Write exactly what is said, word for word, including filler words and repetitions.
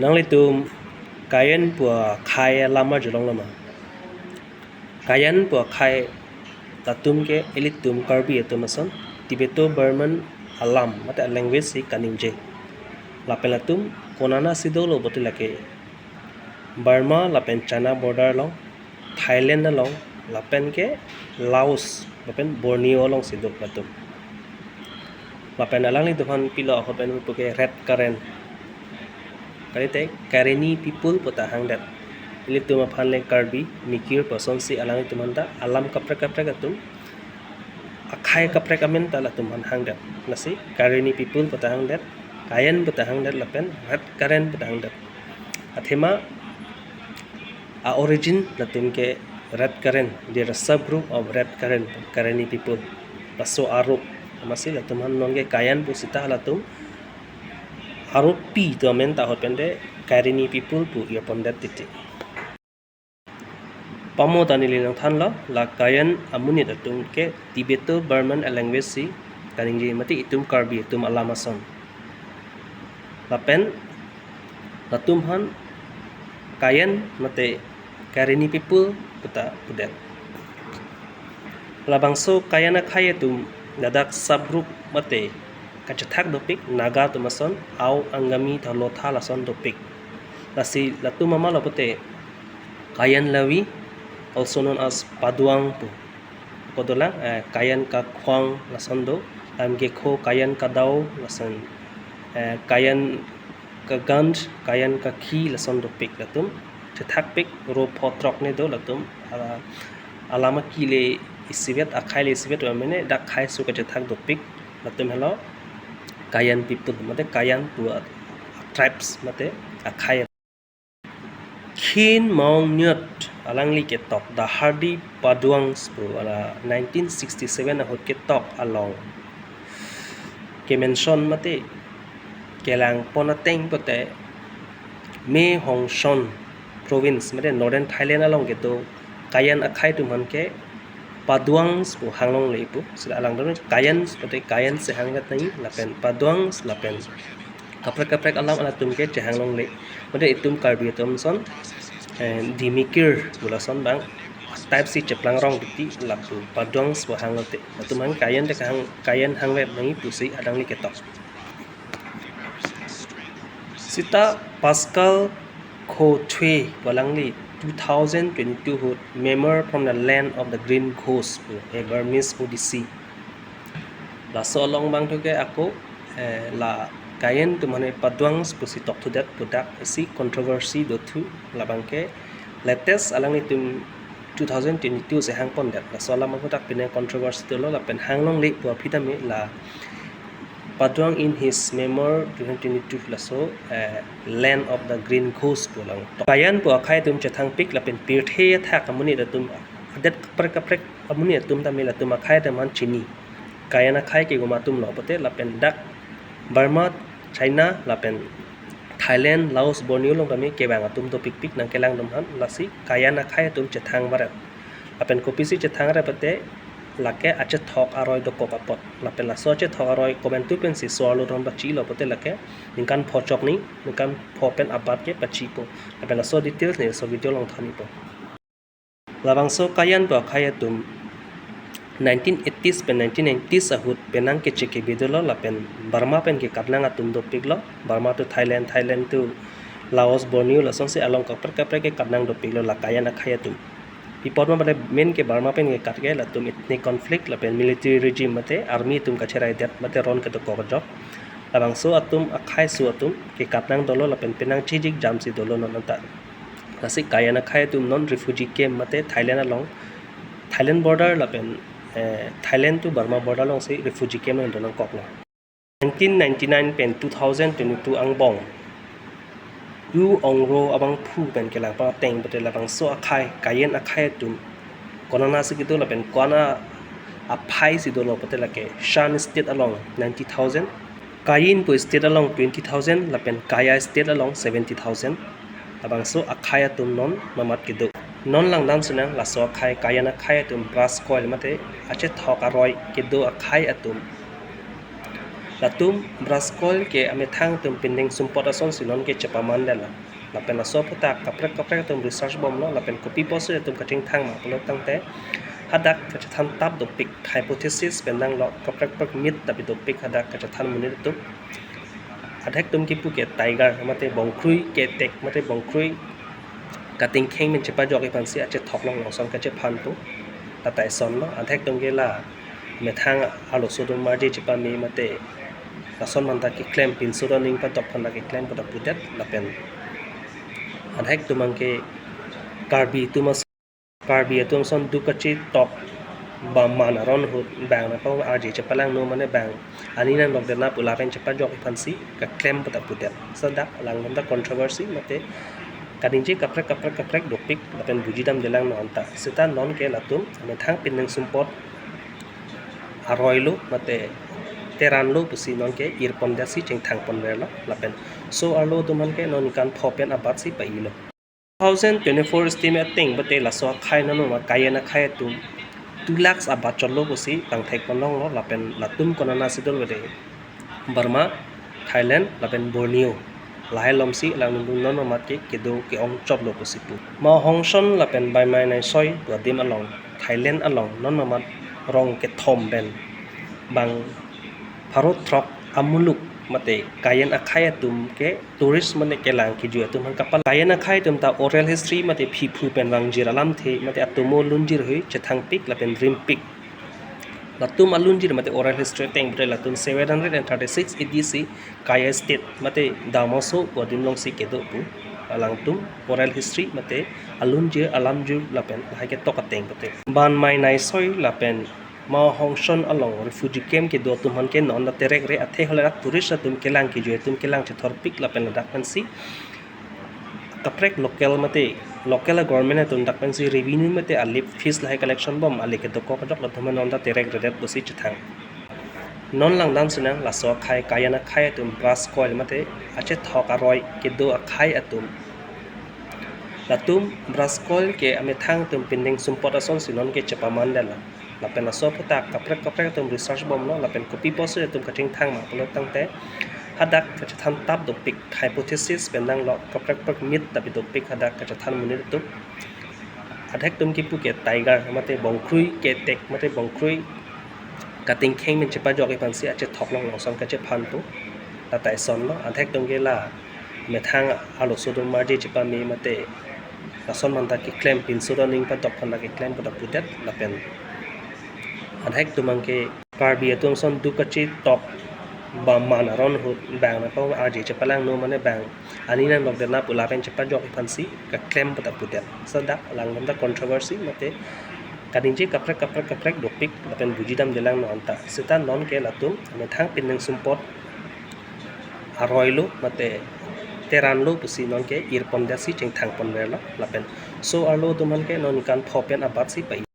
Nanglitum Kayan pu akhai alam arjulong loma? Kayan pu akhai latum ke ilitum Karbi atum ason Tibeto-Burman alam mate language si kaningje. Lapen latum konana si dolo pulote lake Burma lapen China border along, Thailand along, lapen ke Laos lapen Borneo along si do latum. Lapen alanglitum aphan pilo ahut pen puke Red Karen. Kalite Karenni people puta hangdet. Ilitum aphan le Karbi, Mikir pu asonsi alanglitum aphanta alam kaprek kaprek atum, akhai kaprek amen ta latum aphan hangdet. Lasi Karenni people puta hangdet, Kayan puta hangdet lapen Red Karen puta hangdet. Athema a-origin latum ke Red Karen, they are a subgroup of Red Karen, Karenni people. Laso arup, amatsi latum aphan non ke Kayan pu sita latum arup pi atum amen ta ahut pen te Karenni people pu irpondet titi. Pamo ta neli nangthanlo, la Kayan amonit atum ke Tibeto-Burman a-language si kaningje mate itum Karbi atum alam ason. Lapen latum aphan Kayan mate Karenni people puta pudet. Labangso Kayan akhai atum ladak subgroup mate kachethak dopik Naga atum ason, Ao, Angami, Thalotha lason dopik. Lasi latum amalo pulote Kayan Lawi, also known as Paduang pu. Ako dolang, eh, Kayan Kakhwang lason do, lam gekho Kayan Kadao lason, eh, Kayan Kagand, Kayan Kakhi lason dopik latum. Chethakpik ro pho throk ne do latum. Ala-, alam akile isivet, akhai le isivet, amene dak khaiso kachethak dopik latum helo Kayan people, mate Kayan pu a-, tribes, mate akhai. Khin Maung Nyut alangli ketok The Hardy Paduangs pu ala nineteen sixty-seven ahut ketok along ke-mention mate kelangpon ateng pulote Mae Hong Son province mate Northern Thailand along kedo Kayan akhai atum aphan ke Paduangs pu hang longle pu. Sila alangtum Kayans pulote Kayans si hangvet nangji lapen Paduangs lapen kaprek kaprek alam alatum ke chehang longle. Mate itum Karbi atum ason, eh, Dimikir pu lason abang type si cheplang rong titi lapu Paduangs pu hang lote. Latum hang Kayan te kahang, Kayan hangvet nangji pusi alangli ketok. Sita Pascal Kho Thwe pu alangli two thousand twenty-two ahut Memoir from the Land of the Green Ghost pu, A Burmese Odyssey. Laso along abang thu ke ako, eh, la Kayan atum aphan Paduangs pusi tokthudetji pu dak isi controversy dothu, labang ke latest alanglitum two thousand twenty-two si hangpondet. Laso alam aputhak pine controversy dolo lapen hang longle pu aphi tame la Paduang in his Memoir twenty twenty-two laso, eh, Land of the Green Ghost pu along. Kayan pu akhai atum chethangpik lapen pirthe athak amonit atum, adet kaprek kaprek amonit atum tame latum akhai atum aphan chini. Kayan akhai ke komat atum lo pulote lapen dak Burma, China, lapen Thailand, Laos, Borneo along tame kevang atum dopikpik nangkelang atum aphan, lasi Kayan akhai atum chethang varet. Lapen kopisi chethang varet pulote lake achethok aroi dokok apot. Lapen laso achethok aroi komantu pensi so-arlo atum pachilo pulote lake ningkan pho chokni, ningkan pho pen abat ke pachipo. Lapen laso details ne laso video along thanpo. Labangso Kayan pu akhai atum nineteen eighties pen nineteen nineties ahut penang keche kebe dolo lapen Burma pen kekatnang atum dopiklo. Burma to Thailand, Thailand to Laos, Borneo lasonsi along kaprek kaprek kekatnang dopiklo la Kayan akhai atum. Pi apot ma pulote main ke Burma pen kekat ke latum ethnic conflict lapen military regime mate army atum kacheraidet mate ron kedokok ajok. Labangso atum akhai aso atum kekatnang dolo lapen penang chijik jamsi dolo non anta. Lasi Kayan akhai atum non refugee camp mate Thailand along, Thailand border lapen, eh, Thailand to Burma border alongsi refugee camp along donangkoklo. Nineteen ninety-nine pen two thousand twenty-two angbong U Ongro abangphu pen kelangpon ateng pulote labangso akhai, Kayan akhai atum konana si kedo lapen kona aphai si dolo pulote lake Shan State along ninety thousand, Kayin pu state along twenty thousand lapen Kaya State along seventy thousand. Labangso akhai atum non mamat kedo. Non langdam sinang laso akhai, Kayan akhai atum brass coil mate achethok aroi kedo akhai atum Latum brass coil ke amethang atum pindeng sumpot asonsi non ke chepamandetlo. Lapen laso aphuthak kaprek kaprek atum research bomlo, lapen kopi pusi atum kachingthang ma pulo tangte, hadak kachethan tap dopik, hypothesis pen danglo, kaprek kaprek myth ta bi dopik hadak kachethan monit atum. Adhek atum kipu ke tiger mate bongkrui, ketek mate bongkrui katingkheng pen chepajokji aphansi achethok along lason kachephan pu. Lata esonlo, adhek atum ke la methang arloso atum arje chepame mate lason manta keklem, pinso aning padok aphan ta keklem pu ta pudet. Lapen adhek atum abangke Karbi atum as-, Karbi atum ason duk kachetok ba man aron ahut bang nangpa arje chepalangno mane bang ani nangdokdetna pu lapen chepajokji aphansi keklem pu ta pudet. Laso dak alangtum ta controversy mate kaningje kaprek kaprek kaprek dopik lapen bujidamde langno anta. Seta non ke latum amethang pindeng sumpot aroilo mate teranlo pusi non ke irpondetsi chingthang ponverlo. Lapen so arlo atum abangke non ningkan pho pen abatsi pa-ilo. Two thousand twenty-four estimate ateng pute laso akhai non ma Kayan akhai atum two lakhs abat chotlo pusi pangthek ponlonglo. Lapen latum konatsi dolo pute Burma, Thailand lapen Borneo, lahai alomsi alangtum non mamat ke kedo ke-ong chotlo pusi pu. Mawhongshon lapen Bameinei Soi pu adim along, Thailand along non mamat rong kethom pen bang pharo throk amuluk mate Kayan akhai atum ke tourist mane kelang kejui atum aphan kapal. Kayan akhai atum ta oral history mate phiphu pen vangjir alamthe mate atomo lunjir hui chethangpik lapen rimpik. Latum alunjir mate oral history ateng pute latum seven hundred and thirty-six A D si Kaya State mate Damoso pu adim alongsi kedo pu. Alangtum oral history mate alunjir alamjir lapen lahai ketok ateng pute Bameinei Soi lapen Mawhongshon along refugee camp kedo atum aphan ke non ta terek re athe hole rak tourist atum kelang kejui atum kelang chethorpik lapen ladak pensi kaprek local mate local government atum dak pensi revenue mate alip fees lahai collection bom, ale kedokok ajok latum non ta terek redet pusi chethang. Non langdam sinang laso akhai Kayan akhai atum brass coil mate achethok aroi kedo akhai atum. Latum brass coil ke amethang atum pindeng sumpot asonsi non ke chepamandetlo. Lapen laso aphuthak kaprek kaprek atum research bomlo, lapen kopi pusi atum kachingthang ma pulo tangte, hadak kachethan tap dopik, hypothesis pen danglo, kaprek kaprek myth ta bi dopik hadak kachethan monit atum. Adhek atum kipu ke tiger mate bongkrui, ketek mate bongkrui katingkheng pen chepajokji aphansi achethok along lason kachephan pu. Lata esonlo, adhek atum ke la methang arloso atum arje chepame mate lason manta keklem, pinso aning padok aphan ta keklem pu ta pudet. Lapen adhek atum abangke Karbi atum ason duk kachetok ba man aron ahut bang nangpa arje chepalangno mane bang ani nangdokdetna pu lapen chepajokji aphansi keklem pu ta pudet. Laso dak alangtum ta controversy mate kaningje kaprek kaprek kaprek dopik lapen bujidamde langno anta. Seta non ke latum amethang pindeng sumpot aroilo mate teranlo pusi non ke irpondetsi chingthang ponverlo. Lapen so arlo atum aphan ke non ningkan pho pen abatsi pa-i.